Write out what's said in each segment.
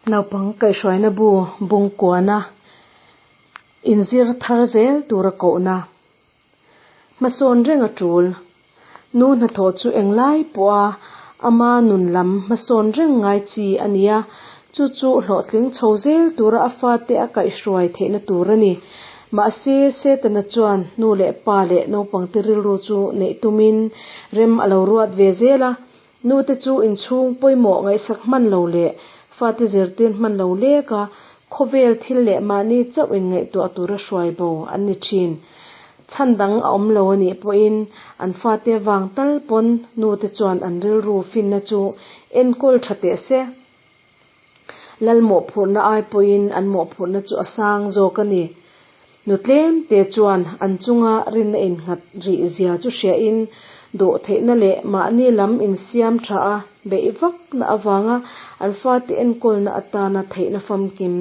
Naupang kaihhruaina bu bungkuana inzir thar zel tura kohna. Hmasawn reng a tul. Nu hnathawh chu englai pawha ama nun lam hmasawn reng ngai chi a ni a, chu chu hlawhtling chho zel tura a fate a kaihhruai theihna tur a ni. Mahse, Setana chuan nu leh pa leh naupangte rilru chu neih tumin rem a lo ruat ve zel a, Nute chu inchhung pawimawh ngaihsak hman lo leh fate zirtir hman lo lek a, khawvel thil leh mahni chauh inngaihtuah tura hruai bo an ni thin. Chhan dang a awm lo a nih pawhin an fate vang tal pawn nute chuan an rilru finna chu enkawl tha teh se. Lal mawhphurhna ai pawhin an mawhphurhna chu a sang zawk a ni. Nu tlem te chuan an chunga rinna innghat rih zia chu hriain dawh theihna leh mahni lam insiam tha a beih vakna avanga an fate enkawlna atana theihna famkim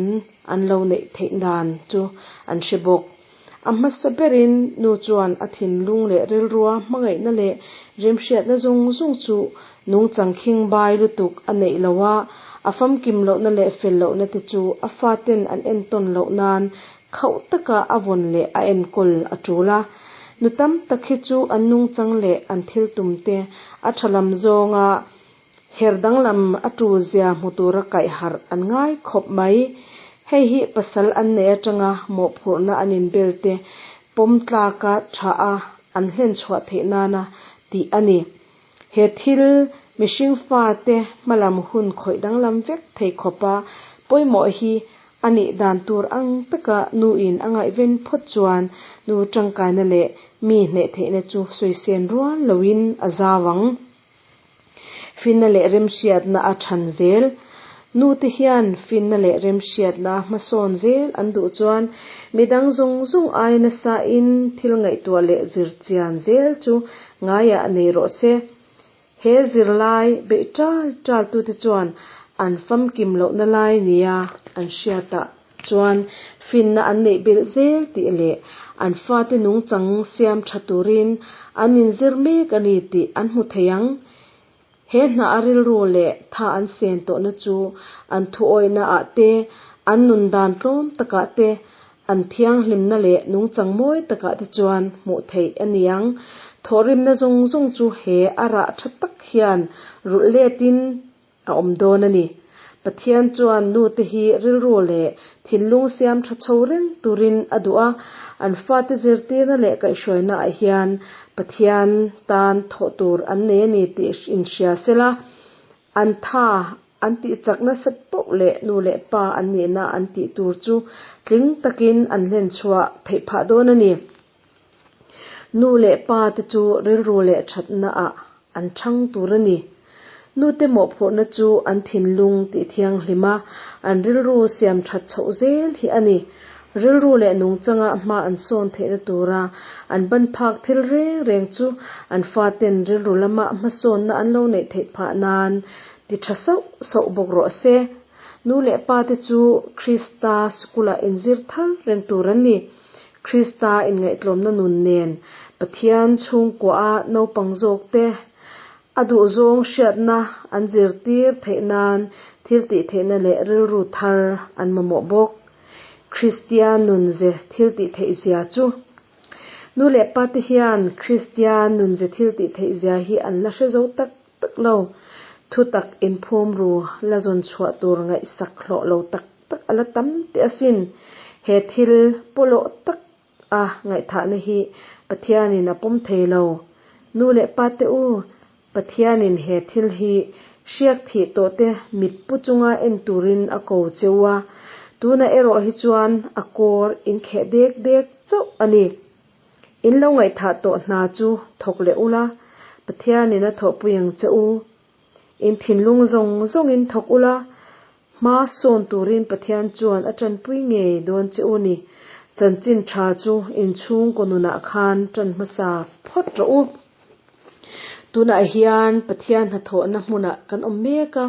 an lo neih theih dan chu an hre bawk. A hmasa berin nu chuan a thinlung leh rilrua hmangaihna leh remhriatna zawng zawng chu nungchang khing bai lutuk a neih lo a, a famkim lohna leh fel lohna te chu a faten an entawn loh nan khauh taka a vawn leh a enkawl a tul a. Nu tam tak hi chu an nungchang leh an thil tum te a tha lam zawnga Her danglam a tul zia hmu tura kaih harh an ngai khawp mai. Hei hi pasal an neih atanga mawhphurhna an inbel te pawm tlaka tha a an hlen chhuah theih nana tih a ni. He thil mihring fate hmalam hun khawih danglam vek thei khawpa pawimawh hi a nih dan tur ang taka nuin a ngaihven phawt chuan nu tangkaina leh mi hneh theihna chu sawisen rual loin a zau ang. Finna leh remhriatna a than zel. Nute hian finna leh remhriatna hmasawn zel an duh chuan midang zawng zawng ai nasain thil ngaihtuah leh zir chian zel chu ngaiah nei rawh se. He zirlai beih tal tal tute chuan an famkim lohna lai nia an hriatah chuan finna an neih belh zel tih leh an fate nungchang siam tha turin an inzir mek a ni tih an hmu thei ang. He hna a rilru leh tha an sen tawhna chu an thuawihna ah te, an nun dan tlawm takah te, an thianghlimna leh nungchang mawi takah te chuan hmuh theih a ni ang. Thawhrimna zawng zawng chu he a rah tha tak hian rulh letin a awm dawn a ni. Pathian chuan nute hi rilru leh thinlung siam tha chho reng turin a duh a, an fate zirtirna leh kaihhruaina ah hian Pathian tan thawh tur an nei a ni tih inhria sela, an tha an tih chak nasat poh leh nu leh pa an nihna an tih tur chu tling takin an hlen chhuah theih phah dawn a ni. Nu leh pa te chu rilru leh thatna ah an chhang tur a ni. Nute mawhphurhna chu an thinlung tih thianghlim a, an rilru siam that chhoh zel hi a ni. Rilru leh nungchanga hma an sawn theihna tura an ban phak thil reng reng chu an faten rilru lama hmasawnna an lo neih theih phah nan ti tha sauh sauh bawk rawh se. Nu leh pa te chu Krista sikulah inzir thar reng tur an ni. Krista inngaihtlawmna nun nen Pathian chhungkuaha naupang zawkte a duhzawng hriatna an zirtir theih nan thil tih theihna leh rilru thar an mamawh bawk. Kristian nunze thil tih theih zia chu Nu leh pate hian Kristian nunze thil tih theih zia hi an la hre zo tak tak lo. Thutak inphum ru la zawn chhuah tur ngaihsak hlawh lo tak tak a la tam teh asin. He thil pawlawh tak a ngaihthahna hi Pathianin a pawm thei lo. Nu leh pa te u, Pathianin he thil hi hriak thih tawh te mit pu chunga en turin a ko che u a, tunah erawh hi chuan a kawr inkheh dek dek chauh a ni. In lo ngaihthah tawh hna chu thawk leh ula, Pathianin a thawhpui ang che u. In thinlung zawng zawngin thawk ula, Hma sawn turin Pathian chuan a tanpui ngei dawn che u ni. Chanchin tha chu inchhungkaw nunah khan tan hmasa phawt rawh u. Tunah hian Pathian hnathawhna hmunah kan awm mek a,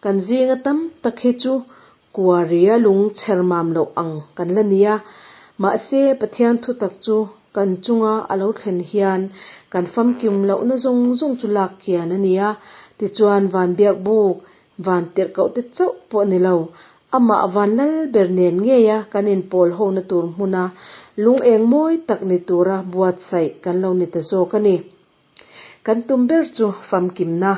kan zinga tam tak hi chu kuaria lung chher mam loh ang kan la ni a. Mahse, Pathian thutak chu kan chunga a lo thlen hian kan famkim lohna zawng zawng chu lak kian a ni a. Tichuan, Vanbiakbuk Van tirhkoh te chauh pawh ni lo, Amah Vanlal ber nen ngeia kan inpawl hona tur hmuna lung eng mawi tak ni tura buatsaih kan lo ni ta zawk a ni. Kan tum ber chu famkimna.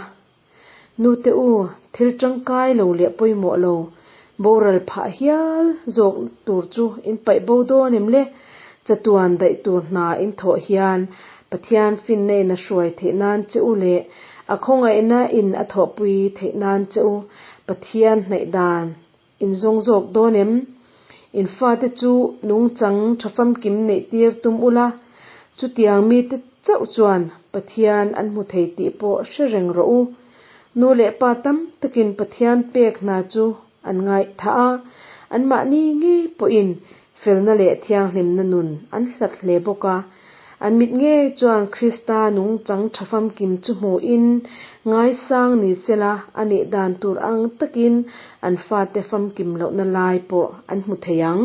Nute u, thil tangkai lo leh pawimawh lo, boral phah hial zawk tur chu in paih bo dawn em le? Chatuan daih tur hna in thawh hian Pathian finna in a hruai theih nan che u leh a khawngaihna in a thawhpui theih nan che u Pathian hnaih dan in zawng zawk dawn em? In fate chu nungchang tha famkim neih tir tum ula, chutiang mite chauh chuan Pathian an hmu thei tih pawh hre reng rawh u. Nu leh pa tam takin Pathian pek hna chu an ngaihthah a, anmahni ngei pawhin felna leh thianghlimna nun an hlat hle bawk a. An mit ngei chuan Krista nungchang tha famkim chu hmuhin ngaisang ni sela a nih dan tur ang takin an fate famkim lohna lai pawh an hmu thei ang.